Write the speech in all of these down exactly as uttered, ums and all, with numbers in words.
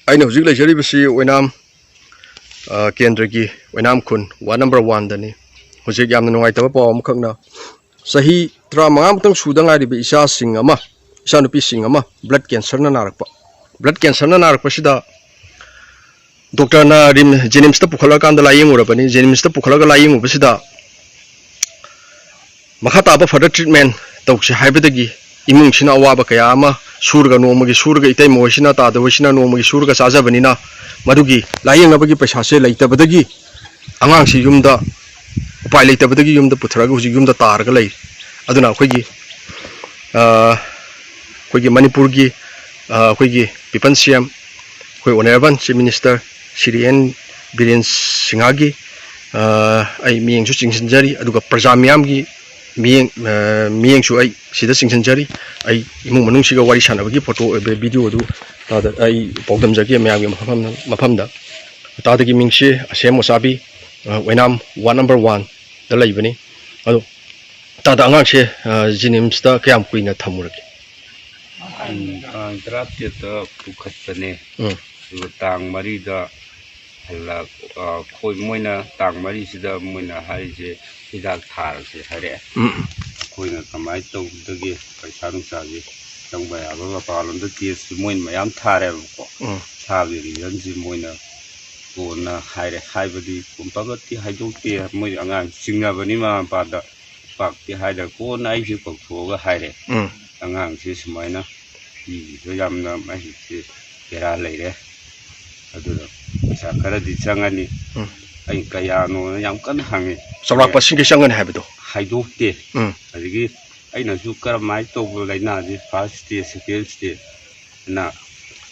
ꯑꯩꯅ ꯍꯧꯖꯤꯛ ꯂꯩꯖꯔꯤꯕꯁꯤ ꯑꯣꯏꯅꯥꯝ, ꯑ, ꯀꯦꯟꯗ꯭ꯔꯒꯤ ꯑꯣꯏꯅꯥꯝ ꯈꯨꯟ, ꯋꯥꯔꯗ ꯅꯝꯕꯔ ꯋꯥꯟꯗꯅꯤ꯫ ꯍꯧꯖꯤꯛ ꯌꯥꯝꯅ ꯅꯨꯡꯉꯥꯏꯇꯕ ꯄꯥꯎ ꯑꯃꯈꯛꯅ, ꯆꯍꯤ ꯇꯔꯥꯃꯉꯥꯃꯨꯛꯇꯪ ꯁꯨꯗ ꯉꯥꯏꯔꯤꯕ ꯏꯆꯥꯁꯤꯡ ꯑꯃ, ꯏꯆꯥꯅꯨꯄꯤꯁꯤꯡ ꯑꯃ ꯕ꯭ꯂꯗ ꯀꯦꯟꯁꯔꯅ ꯅꯥꯔꯛꯄ꯫ ꯕ꯭ꯂꯗ ꯀꯦꯟꯁꯔꯅ ꯅꯥꯔꯛꯄꯁꯤꯗ ꯗꯣꯛꯇꯔꯅ ꯔꯤꯝ-, ꯖꯦꯅꯤꯝꯁꯇ ꯄꯨꯈꯠꯂꯀꯥꯟꯗ ꯂꯥꯌꯦꯡꯉꯨꯔꯕꯅꯤ꯫ ꯖꯦꯅꯤꯝꯁꯇ ꯄꯨꯈꯠꯂꯒ ꯂꯥꯌꯦꯡꯉꯨꯕꯁꯤꯗ ꯃꯈꯥ ꯇꯥꯕ further treatment ꯇꯧꯁꯤ ꯍꯥꯏꯕꯗꯒꯤ ꯏꯃꯨꯡꯁꯤꯅ ꯑꯋꯥꯕ ꯀꯌꯥ ꯑꯃ ꯁꯨꯔꯒ, ꯅꯣꯡꯃꯒꯤ ꯁꯨꯔꯒ, ꯏꯇꯩꯃ ꯍꯣꯏꯁꯤꯅ, ꯇꯥꯗ ꯍꯣꯏꯁꯤꯅ ꯅꯣꯡꯃꯒꯤ ꯁꯨꯔꯒ ꯆꯥꯖꯕꯅꯤꯅ, ꯃꯗꯨꯒꯤ ꯂꯥꯌꯦꯡꯅꯕꯒꯤ ꯄꯩꯁꯥꯁꯦ ꯂꯩꯇꯕꯗꯒꯤ ꯑꯉꯥꯡꯁꯤ ꯌꯨꯝꯗ, ꯎꯄꯥꯏ ꯂꯩꯇꯕꯗꯒꯤ ꯌꯨꯝꯗ ꯄꯨꯊꯔꯒ ꯍꯧꯖꯤꯛ ꯌꯨꯝꯗ ꯇꯥꯔꯒ ꯂꯩꯔꯤ꯫ ꯑꯗꯨꯅ ꯑꯩꯈꯣꯏꯒꯤ, ꯑ, ꯑꯩꯈꯣꯏꯒꯤ ꯃꯅꯤꯄꯨꯔꯒꯤ, ꯑ, ꯑꯩꯈꯣꯏꯒꯤ ꯄꯤꯄꯜ ꯁꯤ ꯑꯦꯝ, ꯑꯩꯈꯣꯏ honourable chief minister Shri N Biren ꯁꯤꯡꯍꯒꯤ, ꯑ, ꯑꯩ ꯃꯤꯠꯌꯦꯡꯁꯨ ꯆꯤꯡꯁꯤꯟꯖꯔꯤ, ꯑꯗꯨꯒ ꯄ꯭ꯔꯖꯥ ꯃꯤꯌꯥꯝꯒꯤ ꯃꯤꯠꯌꯦꯡ, ꯑ, ꯃꯤꯠꯌꯦꯡꯁꯨ ꯑꯩ ꯁꯤꯗ ꯆꯤꯡꯁꯤꯟꯖꯔꯤ꯫ ꯑꯩ ꯏꯃꯨꯡ ꯃꯅꯨꯡꯁꯤꯒ ꯋꯥꯔꯤ ꯁꯥꯟꯅꯕꯒꯤ ꯐꯣꯇꯣ ꯑꯣꯏꯕ ꯚꯤꯗꯤꯑꯣ ꯑꯗꯨ ꯇꯥꯗ-, ꯑꯩ ꯄꯥꯎꯗꯝꯖꯒꯦ ꯃꯌꯥꯝꯒꯤ ꯃꯐꯝ-, ꯃꯐꯝꯗ꯫ ꯇꯥꯗꯒꯤ ꯃꯤꯡꯁꯤ ꯑꯁꯦꯝ ꯃꯣꯆꯥꯕꯤ, ꯑ, ꯑꯣꯏꯅꯥꯝ ꯋꯥꯔꯗ ꯅꯝꯕꯔ ꯋꯥꯟꯗ ꯂꯩꯕꯅꯤ꯫ ꯑꯗꯣ ꯇꯥꯗ, ꯑꯉꯥꯡꯁꯦ, ꯑ, ꯖꯦꯅꯤꯝꯁꯇ ꯀꯌꯥꯝ ꯀꯨꯏꯅ ꯊꯝꯃꯨꯔꯒꯦ? ꯇꯥꯡ ꯇꯔꯥꯇꯔꯦꯠꯇ ꯄꯨꯈꯠꯄꯅꯦ꯫ ꯎꯝ꯫ ꯑꯗꯨꯒ ꯇꯥꯡ ꯃꯔꯤꯗ ꯍꯜꯂꯛ-, ꯑ, ꯑꯩꯈꯣꯏ ꯃꯣꯏꯅ ꯇꯥꯡ ꯃꯔꯤꯁꯤꯗ ꯃꯣꯏꯅ ꯍꯥꯏꯔꯤꯁꯦ ꯍꯤꯗꯥꯛ ꯊꯥꯔꯁꯦ ꯍꯥꯏꯔꯛꯑꯦ꯫ ꯎꯝ꯫ ꯑꯩꯈꯣꯏꯅ ꯀꯃꯥꯏꯅ ꯇꯧꯕꯗꯒꯤ ꯄꯩꯁꯥ ꯅꯨꯡꯁꯥꯁꯦ ꯆꯪꯕ ꯌꯥꯕ ꯃꯄꯥꯟꯂꯣꯝꯗ ꯇꯦꯁꯁꯨ ꯃꯣꯏꯅ ꯃꯌꯥꯝ ꯊꯥꯔꯦꯕꯀꯣ꯫ ꯎꯝ꯫ ꯊꯥꯕꯒꯤ ꯔꯤꯖꯟꯁꯤ ꯃꯣꯏꯅ ꯀꯣꯟꯅ ꯍꯥꯏꯔꯦ꯫ ꯍꯥꯏꯕꯗꯤ ꯄꯨꯝꯄꯕꯠꯇꯤ ꯍꯥꯏꯗꯣꯛꯇꯦ꯫ ꯃꯣꯏ ꯑꯉꯥꯡ ꯆꯤꯡꯅꯕꯅꯤ ꯃꯃꯥ ꯃꯄꯥꯗ꯫ ꯄꯥꯛꯇꯤ ꯍꯥꯏꯗ꯭ꯔꯦ꯫ ꯀꯣꯟꯅ ꯑꯩꯁꯦ ꯀꯧꯊꯣꯛꯑꯒ ꯍꯥꯏꯔꯦ꯫ ꯎꯝ꯫ ꯑꯉꯥꯡꯁꯦ ꯁꯨꯃꯥꯏꯅ ꯄꯤꯈꯤꯕ ꯌꯥꯝꯅ ꯃꯍꯤꯛꯁꯦ ꯕꯦꯔꯥ ꯂꯩꯔꯦ꯫ ꯑꯗꯨꯅ ꯄꯩꯁꯥ ꯈꯔꯗꯤ ꯆꯪꯉꯅꯤ꯫ ꯎꯝ꯫ ꯑꯩ ꯀꯌꯥꯅꯣꯅ ꯌꯥꯝ ꯀꯟꯅ ꯍꯪꯉꯤ꯫ ꯆꯥꯎꯔꯥꯛꯄ ꯁꯤꯡꯒꯩ ꯆꯪꯒꯅꯤ ꯍꯥꯏꯕꯗꯣ? ꯍꯥꯏꯗꯣꯛꯇꯦ꯫ ꯎꯝ꯫ ꯑꯗꯒꯤ ꯑꯩꯅꯁꯨ ꯀꯔꯝꯍꯥꯏꯅ ꯇꯧꯕ ꯂꯥꯏꯅꯥꯁꯦ first stage, second stage ꯍꯥꯏꯅ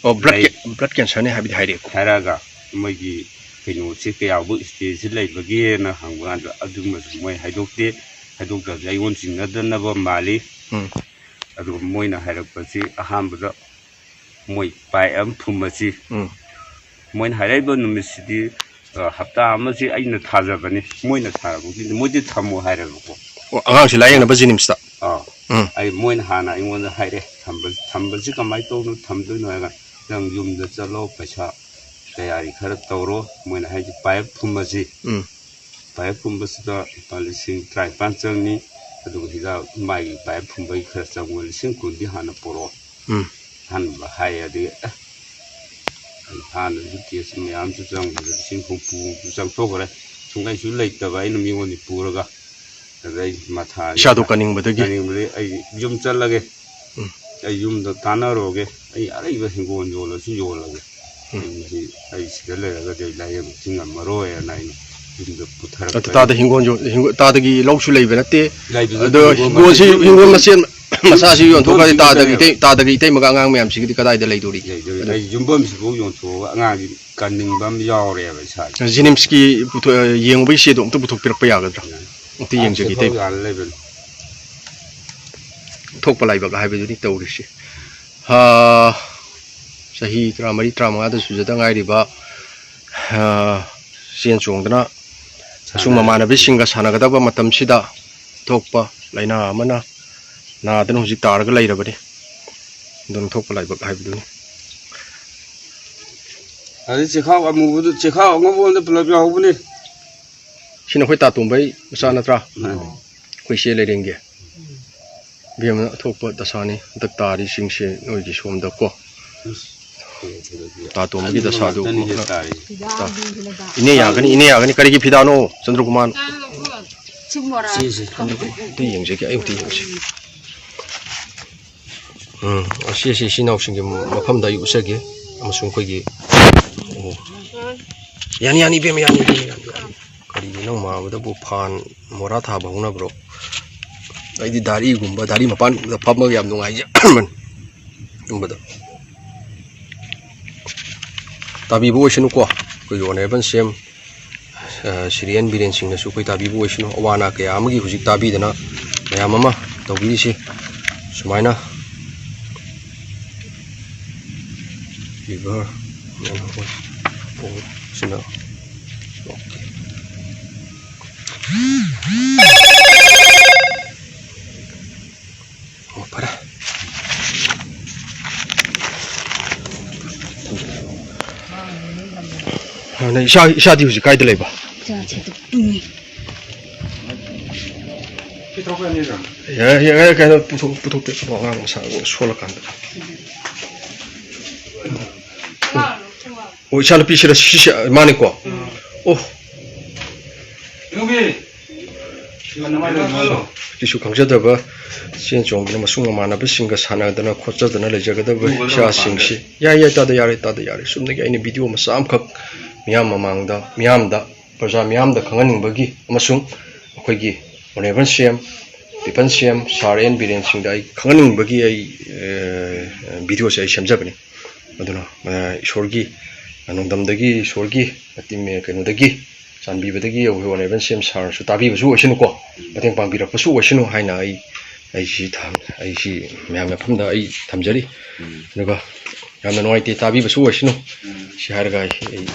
ꯑꯣ, ꯕ꯭ꯂꯗ ꯂꯩ꯫ ꯀꯦ-, ꯕ꯭ꯂꯗ ꯀꯦꯟꯁꯔꯅꯤ ꯍꯥꯏꯕꯗꯤ ꯍꯥꯏꯔꯛꯑꯦꯀꯣ꯫ ꯍꯥꯏꯔꯛꯑꯒ ꯃꯣꯏꯒꯤ ꯀꯩꯅꯣꯁꯦ ꯀꯌꯥꯕꯨ stage ꯂꯩꯕꯒꯦꯅ ꯍꯪꯕ ꯀꯥꯟꯗ ꯑꯗꯨꯃꯁꯨ ꯃꯣꯏ ꯍꯥꯏꯗꯣꯛꯇꯦ꯫ ꯍꯥꯏꯗꯣꯛꯇꯕꯁꯦ ꯑꯩꯉꯣꯟꯗ ꯆꯤꯡꯅꯗꯅꯕ ꯃꯥꯜꯂꯤ꯫ ꯎꯝ꯫ ꯑꯗꯨꯒ ꯃꯣꯏꯅ ꯍꯥꯏꯔꯛꯄꯁꯤ ꯑꯍꯥꯟꯕꯗ ꯃꯣꯏ ꯄꯥꯏ ꯑꯃ ꯐꯨꯝꯕꯁꯤ ꯎꯝ꯫ ꯃꯣꯏꯅ ꯍꯥꯏꯔꯛꯏꯕ ꯅꯨꯃꯤꯠꯁꯤꯗꯤ, ꯑ, ꯍꯞꯇꯥ ꯑꯃꯁꯤ ꯑꯩꯅ ꯊꯥꯖꯕꯅꯤ, ꯃꯣꯏꯅ ꯊꯥꯔꯛꯄꯒꯤꯗꯤ ꯃꯣꯏꯗꯤ ꯊꯝꯃꯣ ꯍꯥꯏꯔꯦꯕꯀꯣ꯫ ꯑꯣ, ꯑꯉꯥꯡꯁꯤ ꯂꯥꯌꯦꯡꯅꯕ ꯖꯦꯅꯤꯝꯁꯇ? ꯑꯥ꯫ ꯎꯝ꯫ ꯑꯩ, ꯃꯣꯏꯅ ꯍꯥꯟꯅ ꯑꯩꯉꯣꯟꯗ ꯍꯥꯏꯔꯦ, ꯊꯝꯕ-, ꯊꯝꯕꯁꯤ ꯀꯃꯥꯏꯅ ꯇꯧꯅꯣ, ꯊꯝꯗꯣꯏꯅꯣ ꯍꯥꯏꯔꯒ, "ꯅꯪ ꯌꯨꯝꯗ ꯆꯠꯂꯣ, ꯄꯩꯁꯥ ꯇꯌꯥꯔꯤ ꯈꯔ ꯇꯧꯔꯣ", ꯃꯣꯏꯅ ꯍꯥꯏꯁꯦ ꯄꯥꯏꯞ ꯐꯨꯝꯕꯁꯤ꯫ ꯎꯝ꯫ ꯄꯥꯏꯞ ꯐꯨꯝꯕꯁꯤꯗ ꯂꯨꯄꯥ ꯂꯤꯁꯤꯡ ꯇꯔꯥꯅꯤꯄꯥꯟ ꯆꯪꯅꯤ, ꯑꯗꯨꯒ ꯍꯤꯗꯥꯛ ꯃꯥꯒꯤ ꯄꯥꯏꯞ ꯐꯨꯝꯕꯒꯤ ꯈꯔ ꯆꯪꯕ ꯂꯤꯁꯤꯡ ꯀꯨꯟꯗꯤ ꯍꯥꯟꯅ ꯄꯨꯔꯛꯑꯣ꯫ ꯎꯝ꯫ ꯑꯍꯥꯟꯕ ꯍꯥꯏ, ꯑꯗꯒꯤ, ꯑꯦ, ꯑꯩ ꯍꯥꯟꯅꯁꯨ ꯇꯦꯁ ꯃꯌꯥꯝꯁꯨ ꯆꯪꯕꯗ ꯂꯤꯁꯤꯡ ꯍꯨꯝꯐꯨꯃꯨꯛꯁꯨ ꯆꯪꯊꯣꯛꯈ꯭ꯔꯦ꯫ ꯁꯨꯡꯂꯩꯁꯨ ꯂꯩꯇꯕ ꯑꯩꯅ ꯃꯤꯉꯣꯟꯗ ꯄꯨꯔꯒ, ꯑꯗ ꯑꯩ ꯃꯊꯥ ꯏꯁꯥꯗꯣ ꯀꯟꯅꯤꯡꯕꯗꯒꯤ꯫ ꯀꯟꯅꯤꯡꯕꯗꯒꯤ ꯑꯩ ꯌꯨꯝ ꯆꯠꯂꯒꯦ꯫ ꯎꯝ꯫ ꯑꯩ ꯌꯨꯝꯗ ꯇꯥꯟꯅꯔꯨꯔꯒꯦ꯫ ꯑꯩ ꯑꯔꯩꯕ ꯍꯤꯡꯒꯣꯜ ꯌꯣꯜꯂꯁꯨ ꯌꯣꯜꯂꯒꯦ꯫ ꯎꯝ꯫ ꯑꯩ, ꯑꯩ ꯁꯤꯗ ꯂꯩꯔꯒꯗꯤ ꯑꯩ ꯂꯥꯏꯌꯦꯡꯕꯁꯨ ꯉꯝꯃꯔꯣꯏꯅ ꯑꯩꯅ ꯌꯨꯝꯗ ꯄꯨꯊꯔꯛꯄꯅꯤ꯫ ꯑꯗꯨ ꯇꯥꯗ ꯍꯤꯡꯒꯣꯜ ꯌꯣ-, ꯍꯤꯡꯒꯣꯜ, ꯇꯥꯗꯒꯤ ꯂꯧꯁꯨ ꯂꯩꯕ ꯅꯠꯇꯦ꯫ ꯂꯩꯕꯗꯨ ꯑꯗꯣ ꯍꯤꯡꯒꯣꯜ ꯍꯤꯡꯒꯣꯜꯁꯤ, ꯃꯆꯦꯠ ꯍꯤꯡꯒꯣꯜ ꯂꯩꯕ ꯃꯆꯦꯠ ꯃꯆꯥꯁꯤ ꯌꯣꯟꯊꯣꯛꯈ꯭ꯔꯗꯤ ꯌꯨꯝꯐꯝꯁꯤ ꯇꯥꯗꯒꯤ ꯈꯛꯇꯅꯦꯕ꯫ ꯏꯇꯩ-, ꯇꯥꯗꯒꯤ ꯏꯇꯩꯃꯒ ꯑꯉꯥꯡ ꯃꯌꯥꯝꯁꯤꯒꯤꯗꯤ ꯀꯗꯥꯏꯗ ꯂꯩꯗꯣꯔꯤ? ꯂꯩꯗꯣꯔꯤ꯫ ꯑꯗꯨ ꯑꯩ ꯌꯨꯝꯐꯝꯁꯤꯐꯥꯎ ꯌꯣꯟꯊꯣꯛꯑꯒ ꯑꯉꯥꯡꯒꯤ ꯀꯟꯅꯤꯡꯕ ꯑꯃ ꯌꯥꯎꯔꯦꯕ ꯏꯁꯥꯁꯦ꯫ ꯖꯤꯅꯤꯝꯁꯀꯤ ꯄꯨꯊꯣꯛ-, ꯌꯦꯡꯉꯨꯕꯒꯤ ꯆꯦꯗꯣ ꯑꯝꯇ ꯄꯨꯊꯣꯛꯄꯤꯔꯛꯄ ꯌꯥꯒꯗ꯭ꯔꯥ? ꯌꯥꯅꯤ꯫ ꯑꯝꯇ ꯌꯦꯡꯖꯒꯦ, ꯏꯇꯩ꯫ ꯌꯥꯅꯤ, ꯂꯩꯕꯅꯤ꯫ ꯊꯣꯛꯄ ꯂꯥꯏꯕꯛ ꯍꯥꯏꯕꯗꯨꯅꯤ ꯇꯧꯔꯤꯁꯦ꯫ ꯑꯥ, ꯆꯍꯤ ꯇꯔꯥꯃꯔꯤ, ꯇꯔꯥꯃꯉꯥꯗ ꯁꯨꯖꯗ ꯉꯥꯏꯔꯤꯕ, ꯑꯥ, ꯆꯦꯟ ꯆꯣꯡꯗꯅ ꯑꯁꯨꯝ ꯁꯥꯟꯅꯔꯤ꯫ ꯃꯃꯥꯟꯅꯕꯤꯁꯤꯡꯒ ꯁꯥꯟꯅꯒꯗꯕ ꯃꯇꯝꯁꯤꯗ ꯊꯣꯛꯄ ꯂꯥꯏꯅꯥ ꯑꯃꯅ ꯅꯥꯗꯅ ꯍꯧꯖꯤꯛ ꯇꯥꯔꯒ ꯂꯩꯔꯕꯅꯤ꯫ ꯑꯗꯨꯅ ꯊꯣꯛꯄ ꯂꯥꯏꯕꯛ ꯍꯥꯏꯕꯗꯨꯅꯤ꯫ ꯑꯗꯩ ꯆꯦꯈꯥꯎ ꯑꯃꯨꯕꯗꯨ, ꯆꯦꯈꯥꯎ ꯑꯉꯧꯕ ꯑꯃꯗ ꯄꯨꯂꯞ ꯌꯥꯎꯕꯅꯤ꯫ ꯁꯤ ꯅꯈꯣꯏ ꯇꯥꯇꯣꯝꯕꯩ ꯃꯆꯥ ꯅꯠꯇ꯭ꯔꯥ? ꯃꯥꯅꯤ꯫ ꯑꯩꯈꯣꯏ ꯏꯆꯦ ꯂꯩꯔꯦꯡꯒꯦ꯫ ꯏꯕꯦꯝꯃ, ꯑꯊꯣꯛꯄ ꯗꯁꯥꯅꯤ ꯍꯟꯗꯛ ꯇꯥꯔꯤꯁꯤꯡꯁꯦ ꯅꯣꯏꯒꯤ ꯁꯣꯝꯗꯀꯣ꯫ ꯇꯥꯇꯣꯝꯕꯒꯤ ꯗꯁꯥꯗꯨ ꯉꯥꯛꯇꯅꯤ ꯁꯤꯗ ꯇꯥꯔꯤꯁꯦ꯫ ꯏꯅꯦ ꯌꯥꯒꯅꯤ, ꯏꯅꯦ ꯌꯥꯒꯅꯤ꯫ ꯀꯔꯤꯒꯤ ꯐꯤꯗꯥꯅꯣ, ꯆꯟꯗ꯭ꯔꯀꯨꯃꯥꯔ? ꯁꯤ ꯃꯣꯔꯥ꯫ ꯁꯤꯁꯦ꯫ ꯑꯝꯇ ꯌꯦꯡꯖꯒꯦ, ꯑꯩ ꯑꯝꯇ ꯌꯦꯡꯖꯒꯦ꯫ ꯎꯝ, ꯑꯁꯤ, ꯑꯁꯤ ꯏꯆꯤꯟ ꯏꯅꯥꯎꯁꯤꯡꯒꯤ ꯃꯐꯝꯗ ꯑꯩ ꯎꯠꯆꯒꯦ꯫ ꯑꯃꯁꯨꯡ ꯑꯩꯈꯣꯏꯒꯤ, ꯑꯣ꯫ ꯌꯥꯅꯤ, ꯌꯥꯅꯤ, ꯏꯕꯦꯝꯃ, ꯌꯥꯅꯤ, ꯏꯕꯦꯝꯃ, ꯌꯥꯅꯤ, ꯌꯥꯅꯤ꯫ ꯀꯔꯤꯅꯣ ꯅꯪ ꯃꯥꯟꯕꯗꯕꯨ ꯐꯥꯟ ꯃꯣꯔꯥ ꯊꯥꯕ ꯍꯧꯅꯕ꯭ꯔꯣ? ꯑꯩꯗꯤ ꯗꯥꯔꯤꯒꯨꯝꯕ, ꯗꯥꯔꯤ ꯃꯄꯥꯟꯗ ꯐꯝꯃꯒ ꯌꯥꯝ ꯅꯨꯡꯉꯥꯏꯖꯕꯅꯤ꯫ ꯑꯗꯨꯝꯕꯗ ꯇꯥꯕꯤꯕ ꯑꯣꯏꯁꯅꯨꯀꯣ꯫ ꯑꯩꯈꯣꯏꯒꯤ ꯑꯣꯅꯔꯦꯕꯜ ꯁꯤ ꯑꯦꯝ, ꯑ, ꯁꯤꯔꯤꯌꯦꯟ ꯕꯤꯔꯦꯟ ꯁꯤꯡꯅꯁꯨ ꯑꯩꯈꯣꯏ ꯇꯥꯕꯤꯕ ꯑꯣꯏꯁꯅꯨ꯫ ꯑꯋꯥ ꯑꯅꯥ ꯀꯌꯥ ꯑꯃꯒꯤ ꯍꯧꯖꯤꯛ ꯇꯥꯕꯤꯗꯅ ꯃꯌꯥꯝ ꯑꯃ ꯇꯧꯕꯤꯔꯤꯁꯤ ꯁꯨꯃꯥꯏꯅ ꯐꯤꯚꯔ, ꯁꯤꯅ, ꯑꯣꯀꯦ꯫ ꯑꯣ, ꯐꯔꯦ꯫ ꯑꯗꯨꯅ ꯏꯁꯥ, ꯏꯁꯥꯗꯤ ꯍꯧꯖꯤꯛ ꯀꯥꯏꯗ ꯂꯩꯕ? ꯏꯆꯥꯁꯦ ꯑꯗꯨꯝ ꯇꯨꯝꯃꯤ꯫ ꯌꯥꯔꯦ, ꯌꯥꯔꯦ, ꯀꯩꯅꯣ ꯄꯨꯊꯣꯛ-, ꯄꯨꯊꯣꯛꯄꯤꯔꯛꯑꯣ, ꯑꯉꯥꯡ ꯃꯁꯥ ꯁꯣꯜꯂꯀꯥꯟꯗ꯫ ꯑꯣ, ꯏꯆꯥ ꯅꯨꯄꯤꯁꯤꯔ ꯁꯤꯁꯦ? ꯃꯥꯅꯤꯀꯣ? ꯑꯣ꯫ ꯀꯩꯁꯨ ꯈꯪꯖꯗꯕ, ꯆꯦꯟ ꯆꯣꯡꯗꯅ ꯃꯁꯨꯡ ꯃꯃꯥꯟꯅꯕꯁꯤꯡꯒ ꯁꯥꯟꯅꯗꯅ ꯈꯣꯠꯆꯗꯅ ꯂꯩꯖꯒꯗꯕ ꯏꯆꯥꯁꯤꯡꯁꯤ꯫ ꯌꯥꯏ, ꯌꯥꯏ, ꯇꯥꯗ ꯌꯥꯔꯦ, ꯇꯥꯗ ꯌꯥꯔꯦ꯫ ꯆꯨꯝꯅꯒꯤ ꯑꯩꯅ ꯚꯤꯗꯤꯑꯣ ꯃꯆꯥ ꯑꯃꯈꯛ ꯃꯤꯌꯥꯝ ꯃꯃꯥꯡꯗ, ꯃꯤꯌꯥꯝꯗ, ꯄ꯭ꯔꯖꯥ ꯃꯤꯌꯥꯝꯗ ꯈꯪꯍꯟꯅꯤꯡꯕꯒꯤ ꯑꯃꯁꯨꯡ ꯑꯩꯈꯣꯏꯒꯤ ꯑꯣꯅꯔꯦꯕꯜ ꯁꯤ M, people C M sir and Biren ꯁꯤꯡꯗ ꯑꯩ ꯈꯪꯍꯟꯅꯤꯡꯕꯒꯤ ꯑꯩ, ꯑꯦ, ꯚꯤꯗꯤꯑꯣꯁꯦ ꯑꯩ ꯁꯦꯝꯖꯕꯅꯤ꯫ ꯑꯗꯨꯅ, ꯑꯦ, ꯏꯁꯣꯔꯒꯤ ꯅꯣꯡꯗꯝꯗꯒꯤ, ꯏꯁꯣꯔꯒꯤ ꯃꯇꯤꯝ-, ꯀꯩꯅꯣꯗꯒꯤ, ꯆꯥꯟꯕꯤꯕꯗꯒꯤ ꯑꯩꯈꯣꯏ ꯑꯣꯅꯔꯦꯕꯜ ꯁꯤ ꯑꯦꯝ ꯁꯥꯔꯁꯨ ꯇꯥꯕꯤꯕꯁꯨ ꯑꯣꯏꯁꯅꯨꯀꯣ, ꯃꯇꯦꯡ ꯄꯥꯡꯕꯤꯔꯛꯄꯁꯨ ꯑꯣꯏꯁꯅꯨ ꯍꯥꯏꯅ ꯑꯩ, ꯑꯩ ꯁꯤ ꯊꯝ-, ꯑꯩ ꯁꯤ ꯃꯌꯥꯝ ꯃꯐꯝꯗ ꯑꯩ ꯊꯝꯖꯔꯤ꯫ ꯑꯗꯨꯒ ꯌꯥꯝꯅ ꯅꯨꯡꯉꯥꯏꯇꯦ, ꯇꯥꯕꯤꯕꯁꯨ ꯑꯣꯏꯁꯅꯨ꯫ ꯁꯤ ꯍꯥꯏꯔꯒ ꯑꯩ, ꯑꯩ